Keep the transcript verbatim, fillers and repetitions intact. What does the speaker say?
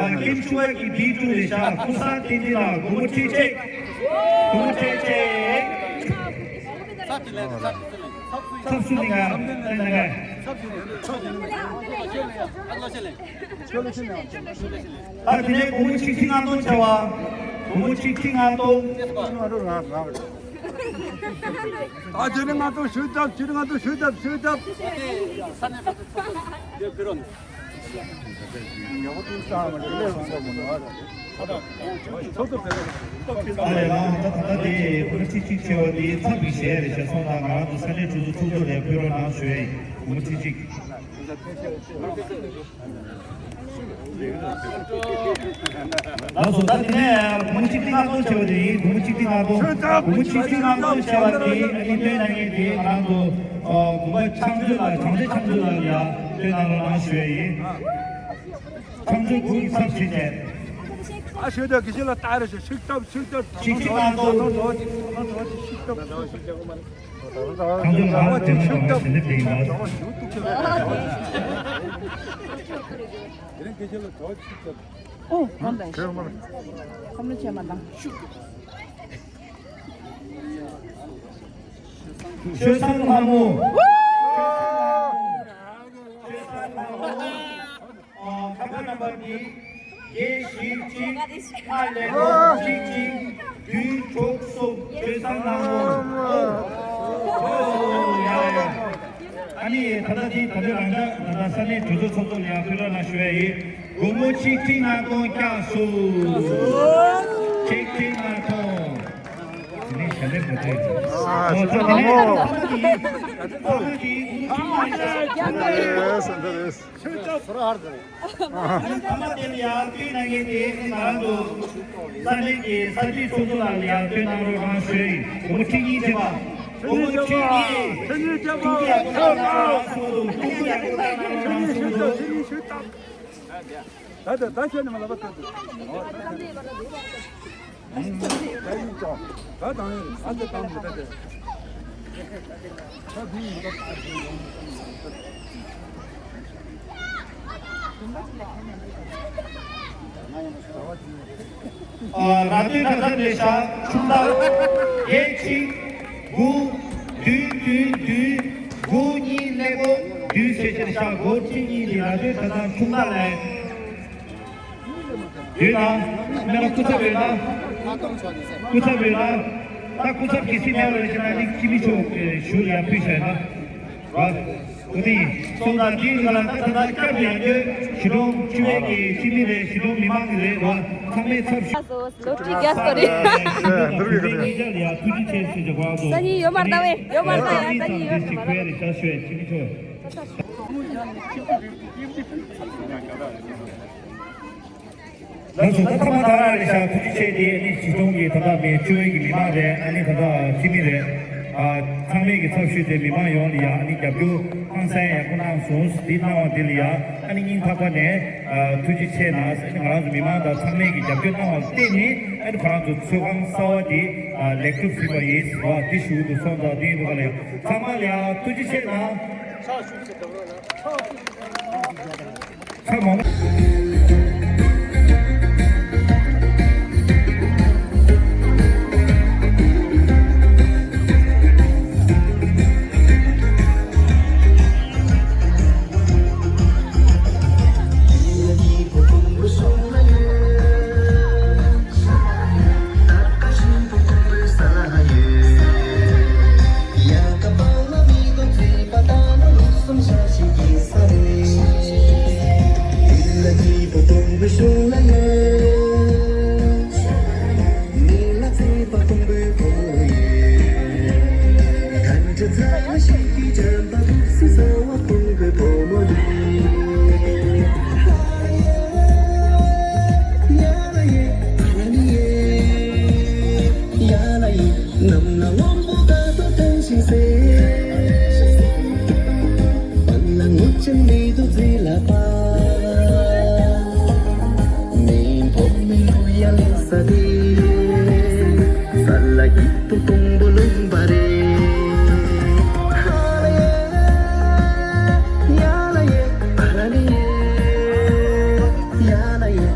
ཨ། ཀེམ་ཆུ་བ་གི་བི་ཀྲུ་རེད་ཤག་ཀུ་ས་ཏི་ཏི་ལ་སྒོར་མོ་ཁྲི་གཅིག་སྒོར་མོ་ཁྲི་གཅིག་ཚབ་ཏུ་ལེན་ཚབ་ཏུ་ལེན། ཚབ་སུ་ནི་ང་ལྟ་ན་ང་། ཚབ་སུ་ནི་ཚབ་སུ་ནི། ཨ་ལོ་ཤེ་ལེ། ཨ། དེ་ནས་སྒོར་མོ་ཆིག་ཁྲི་ལྔ་སྟོང་བྱ་བ། སྒོར་མོ་ཆིག་ཁྲི་ལྔ་སྟོང་། ཨ། ཆིག་ཁྲི་ལྔ་སྟོང་ཞུ་ཐབས། ཆིག་ཁྲི་ལྔ་སྟོང་ཞུ་ཐབས། ཞུ་ཐབས། ཨ་ལས། ང་ད་ད་ལྟ་དེ་སྒོར་མོ་ཆིག་ཁྲི་བྱ་བ་དེ་ཚབ་ཀྱི་གཞས་རེད་ཤག་སོང་ཙང་ང་རང་ཚོ་ས་གནས་གྲོས་ཚོགས་ཚོགས་གཙོ་ལ་ཕུལ་རོགས་གནང་ཞུ་ཡ་ཡིན། སྒོར་མོ་ཁྲི་གཅིག་ལགས་སོ། ད་དེ་ནས་སྒོར་མོ་ཆིག་ཁྲི་ལྔ་སྟོང་བྱས་པ་དེ་ཡིན། སྒོར་མོ་ཆིག་ཁྲི་ལྔ་སྟོང་། སྒོར་མོ་ཆིག་ཁྲི་ལྔ་སྟོང་བྱས་པ་དེ་ཨ་ནི་སྟོན་གནང་མཁན་དེ་ང་རང་ཚོ་ཨ་དགོན་པ་ཕྱག་མཛོད་ལགས། བྱང་རྩེ་ཕྱག་མཛོད་ལགས་ལ་ཡ་སྟོན་གནང་རོགས་གནང་ཞུ་ཡ་ཡིན། ཕྱག་མཛོད་ཁོང་གི་ཚབ་བྱས་བྱས། ཨ་ཞོད་དགེ་བཤེས་ལགས་ལྟ་རེ་ཞིག་ཤིག་སྟབས་ཤིག་སྟབས། ཆིག་ཁྲི་ལྔ་སྟོང་། ད་དུང་ད་དུང་ད་དུང་ད་དུང་ཤིག་སྟབས། ཁོང་ཚོ་ལ་དེ་ནས་ཞུ་ཐབས་ཞུ་ལེ་དེ་ཡིན་ལ། ཞུ་ཐུབ་ཀྱི་མེད། དེ་རིང་སྐད་ཆ་ལ་གྲོགས་ཆིག་ཐབས། ཨོ། ཁམས་པས་ཁམས་ལ་ཆེ་མ་དང་། ཆོས་བཟང་ལྷ་མོ། ཆོས་བཟང་ལྷ་མོ། ཁ་པར་ནམ་བར་ནི། བརྒྱད་བཞི་གཅིག་ལྔ་ཀླད་ཀོར་གཅིག་གཅིག་བདུན་དྲུག་གསུམ། ཆོས་བཟང་ལྷ་མོ། ཨོ། ཨོ། ཡ་ཡ། ཨ་ནི་ད་ལྟ་འདི་ད་ལྟ་རང་འཇགས་ད་ལྟ་ས་གནས་གྲོས་ཚོགས་ཚོགས་གཙོ་ལ་ཡང་ཕུལ་རོགས་གནང་ཞུ་ཡ་ཡིན། སྒོར་མོ་ཆིག་ཁྲི་ལྔ་སྟོང་བཀྱགས་སོང་། ཆིག་ཁྲི་ལྔ་སྟོང་། དེ་ནས་ཞལ་འདེབས་མ་སྤྲད། ཨ། ཨོ། ཆོས་བཟང་ལྷ་མོ། ཨ་ནི་ཐ་མ་དེ་ལ་ཡང་དུས་ནང་བཞིན་ང་རང་ཚོ་ས་གནས་གྲོས་ཚོགས་ཚོགས་གཙོ་ལ་ཡང་ཕུལ་རོགས་གནང་ཞུ་ཡ་ཡིན། སྒོར་མོ་ཆིག་ཁྲི་ལྔ་སྟོང་བཀྱགས་སོང་། ཨ་ནི་ཐ་མ་དེ་ལ་ཡང་སྟོན་གནང་མཁན་དེ་ང་རང་ཚོ་ས་གནས་ཀྱི་ས་ཁྲའི་ཚོགས་གཙོ་ལགས་ལ་ཡང་སྟོན་གནང་རོགས་གནང་ཞུ་ཡ་ཡིན། སྒོར་མོ་ཁྲི་གཉིས་བྱས་པ། སྒོར་མོ་ཁྲི་གཉིས། ཁྲི་གཉིས་བྱས་པ། ཁྲི་གཉིས་ཡག་པོ་བཏང་གནང་རོགས་གནང་གསུངས་འདུག་ཁྲི་གཉིས་ཡག་པོ་བཏང་གནང་རོགས་གནང་གསུངས་འདུག་ད་ད་ད་ཤོད་ནས་མ་ལབ་པ་ད་ད། ད་ཡིན་ཀྱང་ད་དང་ཨ་ཙི་དང་མི་ད་དེ། ད་དེ་ཡིན་ད། ཨ། ར་སྟོད་གྲྭ་ཚང་ལས་ཤག་ཆུང་མདའ། བརྒྱད་གཅིག་དགུ་བདུན་བདུན་བདུན་དགུ་གཉིས་ཀླད་ཀོར་བདུན་ཟེར་བྱས་ཤག་སྒོར་ཁྲི་གཉིས་དེ་ར་སྟོད་གྲྭ་ཚང་ཆུང་མདའ་ལ་ཡོད་ན། སྨན་པ་སྐུ་ཚབ་ཡོད་ན། སྐུ་ཚབ་ཡོད་ན། ད་སྐུ་ཚབ་གལ་སྲིད་མེད་པ་རེད་ཟེར་ན་ནི་སྤྱི་མི་ཚོ་ཞུ་ལ་ཕུལ་བྱས་ན། ཨོ་དེ་ཡིན། སོང་ཙང་དེའི་རིང་ལ་ད་ད་ལྟ་སྐྱབས་ཡང་སྐྱོད་གཞིས་གྲོང་སྤྱི་བའི་གི་སྤྱི་མི་རེད། གཞིས་གྲོང་མི་མང་གི་རེད་བ། ཚང་མས་ཚབ་ཞུ། ལོ་ཊི་རྒྱག་དགོས་རེད། ད་ནི་ཡོད་མ་རེད་ད་བས། ཡོད་མ་རེད་ད་ཡ། ད་ནི་ཡོད་མ་རེད་ད། ཞུ་ཡ་ཡིན་སྤྱི་མི་ཚོ། ལགས་སོ། ད་ཐ་མ་ད་རང་རེད་ཤག་ཐུགས་རྗེ་ཆེ། དེ་ནི་གཞིས་གྲོང་གི་ད་ལྟ་མི་སྤྱི་བའི་གི་མི་མང་རེད། ཨ་ནི་ད་ལྟ་སྤྱི་མི་རེད། ཨ། ཚང་མས་ཀྱི་ཚབ་ཞུས་ཏེ་མི་མང་ཡོངས་ལ་ཡ་ཨ་ནི་རྒྱབ་སྐྱོར་ཧང་སང་ཡག་པོ་གནང་སོང་། འདི་གནང་བ་འདི་ལ་ཡ་ཨ་ནི་སྙིང་ཐག་པ་ནས་ཨ་ཐུགས་རྗེ་ཆེ་གནང་། ཨ་ནི་ང་རང་ཚོ་མི་མང་དང་ཚང་མས་ཀྱི་རྒྱབ་སྐྱོར་གནང་བ་བརྟེན་ནས་ཨ་ནི་ཁོ་རང་ཚོ་ཚོགས་ཁང་གསར་བ་འདི་ཨ་ལེགས་གྲུབ་ཟིན་པ་ཡིན་ཟེར་བ་འདི་ཞུ་གི་འདུག་སོང་ཙང་འདི་ཡིན་འདུག་ག་ལ་ཡ། ཚང་མ་ལ་ཡ་ཐུགས་རྗེ་ཆེ་གནང་། ཚ་མོ། ནམ་ལ་སྔོན་པོ་དགའ་སྟོན་ཐང་ཤིང་སེ། པན་ལ་ངུ་ཅན་མི་དུ་ཛི་ལ་པ། མི་ཕོ་མི་ལུ་ཡ་ལེ་ས་དི། ས་ལ་ཡིད་དུ་དུང་པོ་ལུང་པ་རེ། ཧ་ལ་ཡེ། ཡ་ལ་ཡེ། ཨ་ལ་ལ་ཡེ། ཡ་ལ་ཡེ།